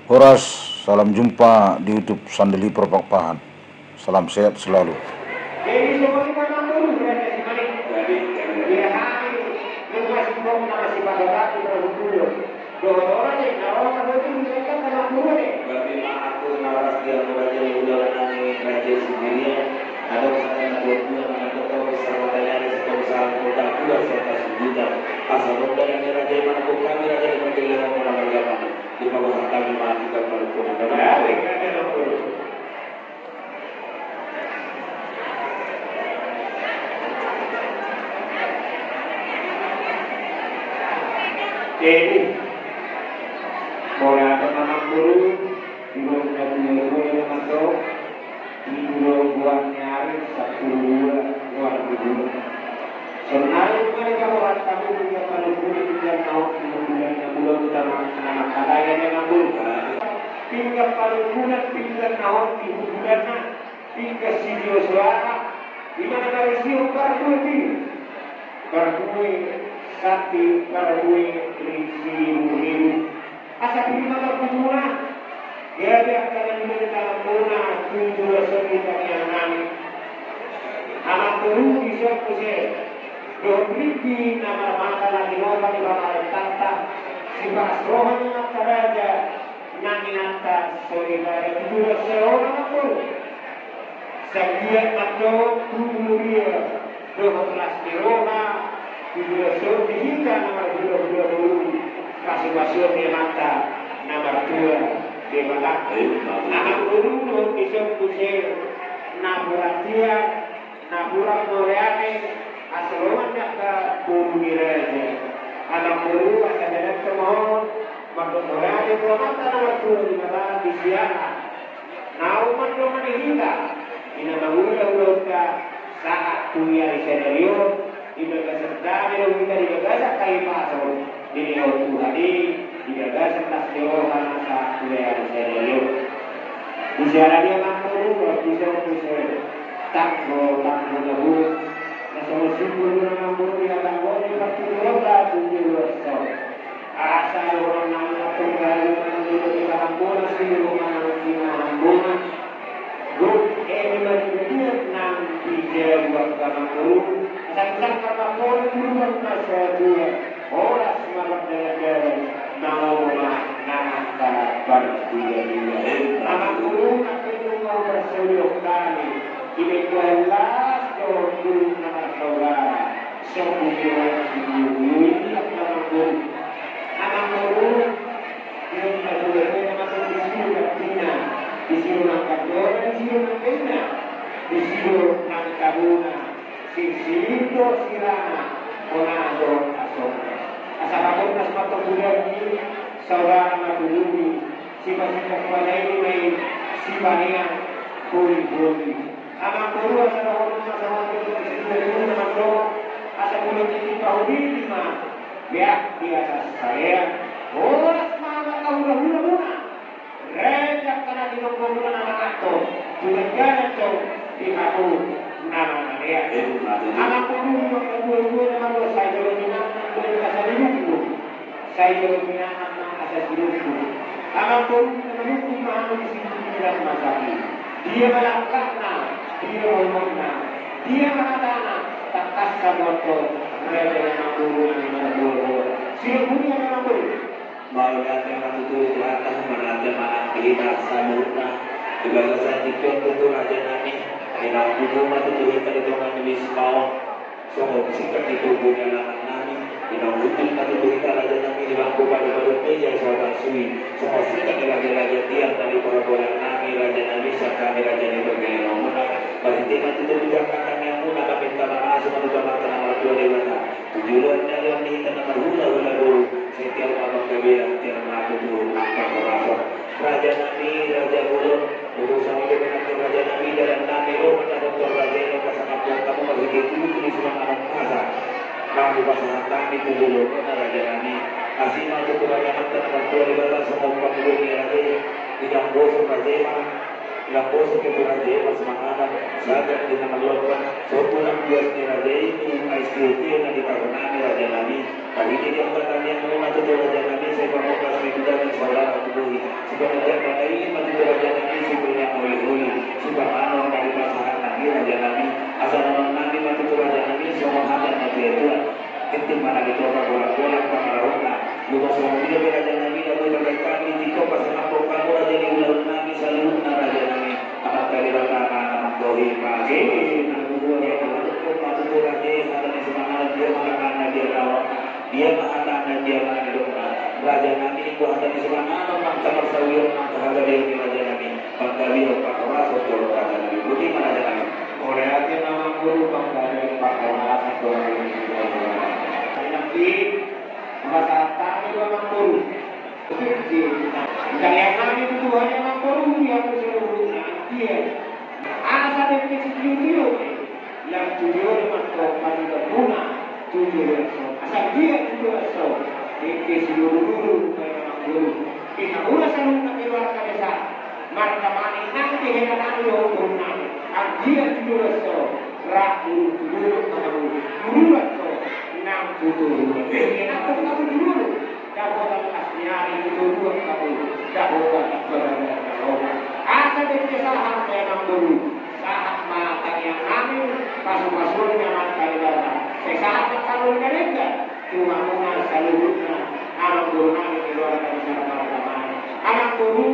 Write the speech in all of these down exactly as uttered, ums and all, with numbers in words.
Horas, salam jumpa di YouTube Sandal Hip Hop Pakpahan. Salam sehat selalu. Jadi, semua kita mampu, berarti si Malik. Jadi, jadi. Dia hadir, lu masih kok, masih pada batu, baru dulu. Dohot orang yang, kalau orang itu, mereka kena guru nih. Berarti maaf tuh, naras dia, raja yang udah nangis, raja sendirian. Ada kata yang buat gua, mana kau tahu, bisa kau tanya, bisa kau bisa, kau tak gua, saya kasih juta. Asal kau tanya, raja yang mana, kau kami, raja yang pergi lewat, orang agama. Di bawah kami mati dan berhubungan dengan. Ya, dengan. Jadi, mulai ada mamang guru, di bawah kami, di bawah kami, di bawah kami, di bawah kami. Sonari mari kamu, hata hamu, pinggan panungkunan, pinggan naon, pinggan na bulung, tama, tama, katanya dengan bulung. Pinggan panungkunan, pinggan naon, pinggan na, pinggan sitio soara, di mana dari sio parbue di, parbue sati, parbue risi ribu. Asa pir ma tarputuna, gabe angka na niula ni tanganmuna, tu joloan on di tangiang nami. Amang boru, dison muse, dohot ringki na marmata na tinopa ni pamarentanta, siparas roha ni angka raja nang inanta, soripada tu joloan on, amang boru. Sai anggiat ma antong tu muria dohot las ni roha, tu joloan on di hita na marhulahula boru, pasupasuon ni Amanta na martua Debata. Amang boru, dohot dison muse, napuran tiar, napuran mauliate, asa loas ni angka boru ni raja. Amang boru, asa denggan ma on, mandok mauliate tu Amanta na martua Debata di siala naung mandongani hita, di na mangula ulaonta sahat tu ari sadari on, di bagasan dame do hita di bagasan hahipason dilehon Tuhan i, di bagasan las ni roha na sahat tu ari sadari on. Di siala ni i, amang boru, dohot dison muse, tanggo, tanggo na buruk, na songon simpul do, amang boru, di hatanggoon ni partituonta tu joloan on. Asa dohonon nami ma antong, gabe manang didok di tanganmuna, sidung manang di tanganmuna. Gok, eme ma di balian nang di jabu, amang boru. Asa disangkap ma antong di gulungan na satua. Horas ma mardalandalan, na lomo ma nang angka pardigadigan. Amang boru, nang pe dung molo marsaulihon hami, dibaen las dohot bulung na marsaudara. Songon i ma di balian nang, amang boru. Amang boru, di na bulung na mate di sidung nang tina, di sidung nang kandona, di sidung nang daina, di sidung nang tabona, sirsir do sirana, hona do asomna. Asa pabornas ma antong bulan i, saudara na tuduhi, sipasindak panaili ma i, sipaneang holiholi. Amang boru, asa dohonon ma songon i, asa molo tingki pahulihon ma, beak di atas salean. Horas ma angka hulahulamuna. Rejak kana di lombo muna na mangato, tu dengganan tong di hamu na mangalea. Amang boru, angka duadua na mandok, sai jolo minangan, sai jolo minangan. Sai jolo minangan ma asa silungkun. Amang boru, na manungkun ma hamu di sini, di dalam masak i. Dia ma langkatna, dia ma umurna, dia ma hatana, tangkas saboto, raja na amang boru, na amang boru. Silungkun i, amang boru. Mauliate ma tutu di Tuhanta, mauliate ma di hita saluhutna. Di bagasan tingki on tutu, raja nami, di na tutu ma tutu hita di tonga ni wisma on. Songon singkat ni tubu ni anak nami, di na tutu ma tutu hita, raja nami, di bangku padupaduan meja soal tarsui. Songon singkat ni raja-raja tiar na di parboruon nami, raja nami, sian hami raja ni pargellengonmuna. Marhite ma tutu di angka tangiangmuna, kami minta ma na songon i tu Amanta na martua Debata. Tu joloan ni ari on di hita na marhulahula boru, sai tiar ma panggabean, tiar ma tutu angka horasan. Raja nami, raja bolon, urusan on do nangkin, raja nami, dalan nami, roha na tontu raja i, na pasangap hamu marhite tutu di sulang anak masa. Nang dipasahat nami tu joloan on, raja nami. Asi ma tutu raja, Amanta na martua Debata, songon pangidoan ni raja i, di na boso raja i ma. Di na boso tutu raja i ma simanganan, sagat di na mallompan, songon i nang boas ni raja i tu ais tu uti na ditaruhon nami, raja nami. Marhite di angka tangiangmuna tutu, raja nami, sai pamungkas ni bulan na saudara tu bohi. Sipanjang Di topa golanggolang pangarahutna. Lupa songon dia pe raja nami, na boi bahen hami di topa, sangap hamu raja ni ulaon nami saluhutna raja nami. Amanta Debata ma na manggohi panggohi. Dia ma na dok ma tutu raja i hata ni simanganon, dia ma na dia lawan. Dia ma hata na dia ma na didokna. Raja nami, ingkon hata ni simanganon nang samarsawion nang hagaleon ni raja nami. Panggabean parhorasan tu raja nami. Boti ma raja nami. Mauliate ma amangboru, panggabean parhorasan tu raja nami. Nangkin, pasahat hami do amangboru. Itangihon hami tu Tuhan i amangboru, di angka saluhutna, dia. Asa dengke sitiotio, lam tu jolo mantong panigamuna, tu jolo aso. Asa dia tu jolo aso, dengke siduruduruon, baen amangboru. Di hamuna saluhutna keluarga besar, marga Manik nang di hela nami dohot boru nami. Anggiat tu jolo aso, rap tu jolo ma hamu, tu jolo aso, nang tu jolo. Dengke nang tu jolo. Dapotan las ni ari tu jolo hamu, dapotan ibana na lomo. Asa dengke sahat ma amangboru, sahat ma tangiang nami, pasupasuon ni Amanta Debata. Sai sahat ma angka na denggan tu hamuna saluhutna, amangboru nami keluarga besar marga Manik. Amangboru,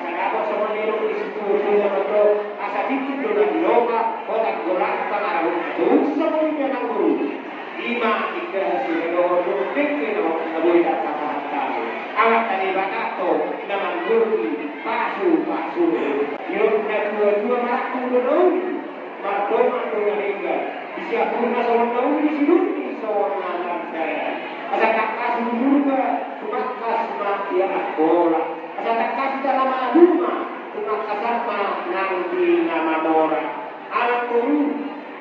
asa dapot songon nidok ni situtu na mandok, asa tingki do na dilopa, holan golang pangarahutna. Tung songon i pe amangboru. Ima inda sihebohon dohot dengke na boi tarpasahat hami. Amanta Debata do na manggohi pasupasu. Didok natuatua marangkup do na uli, mardongan do na denggan. Di siampurna songon na uli, di sidurni songon na denggan. Asa tangkas di surga, tumangkas ma di angkola. Asa tangkas di na maduma, tumangkasan ma nang di na mamora. Amangboru,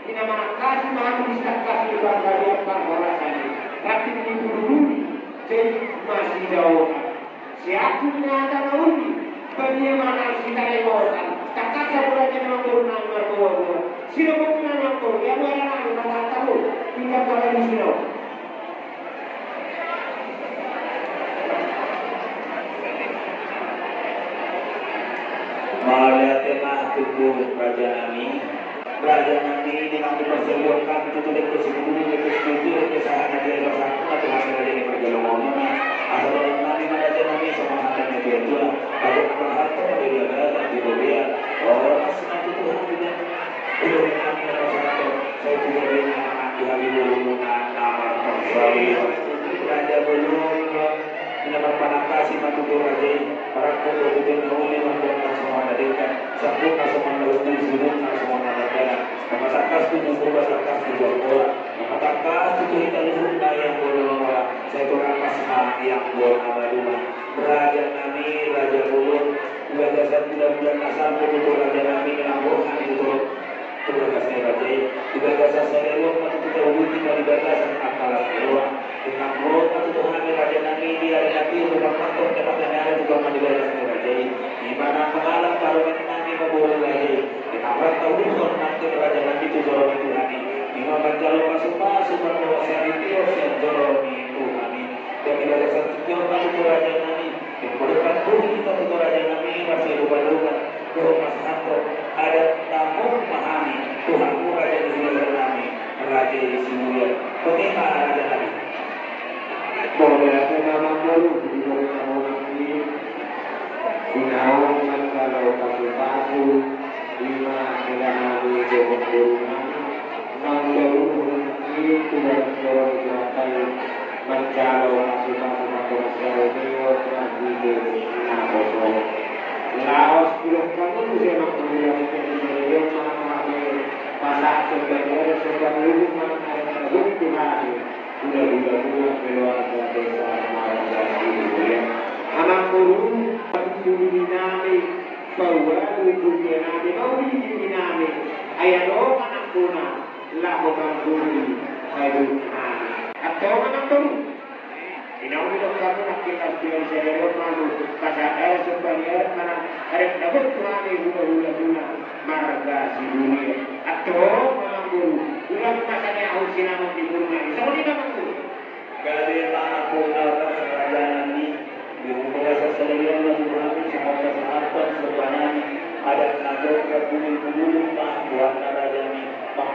di na manangkasi ma hami di sitangkas ni panggabean parhorasan i. Ranting ni bulubulu, jadi masidaonan. Siampurna hata na uli, badia ma na sitaremotan. Tangkas ma raja ni amangboru nami marboaboa. Sidapot ma amangboru, ia muara nami mata tabu. Tinggal pada di sini. Mauliate ma tutu raja nami. Raja nami, di na diparsaulihon hami tutu dengke sitiotio, dengke sitiotio, dengke sahat na dia pasahat na tu hami raja ni parjolo ngomongna. Asa dohonon nami ma raja nami songon hata ni natuatua. Agung ma hata ma dia dia dia dia. Oh, mas na tutu hami dia. Udah nami na pasahat. Sai tu dia dia na mangan di hami dulu na na marpasaulihon. Raja bolon. Di na marpanangkasi ma tutu raja i, marangkup do tutu na uli, mardongan songon na denggan, siampurna songon na uli, sidurna songon na denggan. Mamatangkas tu jumbo, mamatangkas tu jombola, mamatangkas tu hita luhutna i anggo na mamora, sai tumangkas ma i anggo na maduma. Raja nami, raja bolon, di bagasan bulan-bulan na salpu tutu raja nami, na mamora hami tutu. Tu bagas ni raja i, di bagasan sadarion ma tutu tauluti ma di bagasan angka las ni roha. Di na mamora ma tutu hami raja nami di ari na tingki, di na mamora ma tutu hami di bagas ni raja i. Ima na mangalap parumaen nami ma boru raja i. Di na mamora tauluhon nangkin raja nami tu joro ni Tuhan i. Ima manjalo pasupasu mardohot saripeon sian joro ni Tuhan i. Di bagasan tingki on ma tutu raja nami. Di na mamora tutu hita tutu raja nami, masilupa-lupa. Dohot pasahathon adat na gok ma hami tu hamu raja ni hulahula nami, raja i Sibulian. Boti ma raja nami. Mauliate ma amangboru, di boru na bonang i, di naung manjalo pasupasu, ima hela nami dohot boru nami. Naung diuruhon i tu bagas joro ni Tuhanta i, manjalo pasupasu marhite saripeon marhite naposo. Laos didok hamu muse ma tu dia, di saripeon ma hami pasahat somba ni ari, somba ni uhum ma hami pasahat tu hami hulahula muna keluarga besar marga Sibulian. Amangboru, patuju ni inanami, paualu tu inanami, mauli ni inanami, ai adong anakmuna laho manggohi haduan nami. Antong amangboru, di naung didok hamu nangkin, laos di ari sadarion ma hamu pasahat ari somba ni ari manang adat na gok tu hami hulahula muna marga Sibulian. Antong amangboru, ulang ma sani ahu sinamot ni boru nami. Songon i ma amangboru. Gabe ma amangboru, raja nami. Di bagasan sadarion ma tutu hami sahat pasahathon somba nami, adat na gok, bulung-bulung ma goarna raja nami.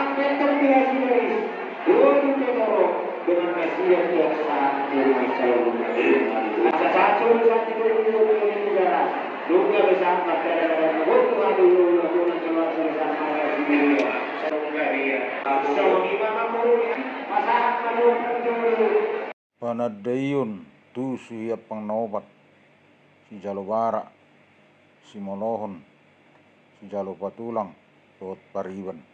Manang pentong di hasibaris, dua juta toro, dengan kasihan tuak sahat di rumah calon. Asa satu satu dua juta di negara. Nunga be sahat markada-kada, nunga be sahat markada-kada. Sahat markada-kada. Sahat markada-kada. Panandaion tu suhi ampang na opat, sijalo bara, simolohon, sijalo patulang, dohot pariban.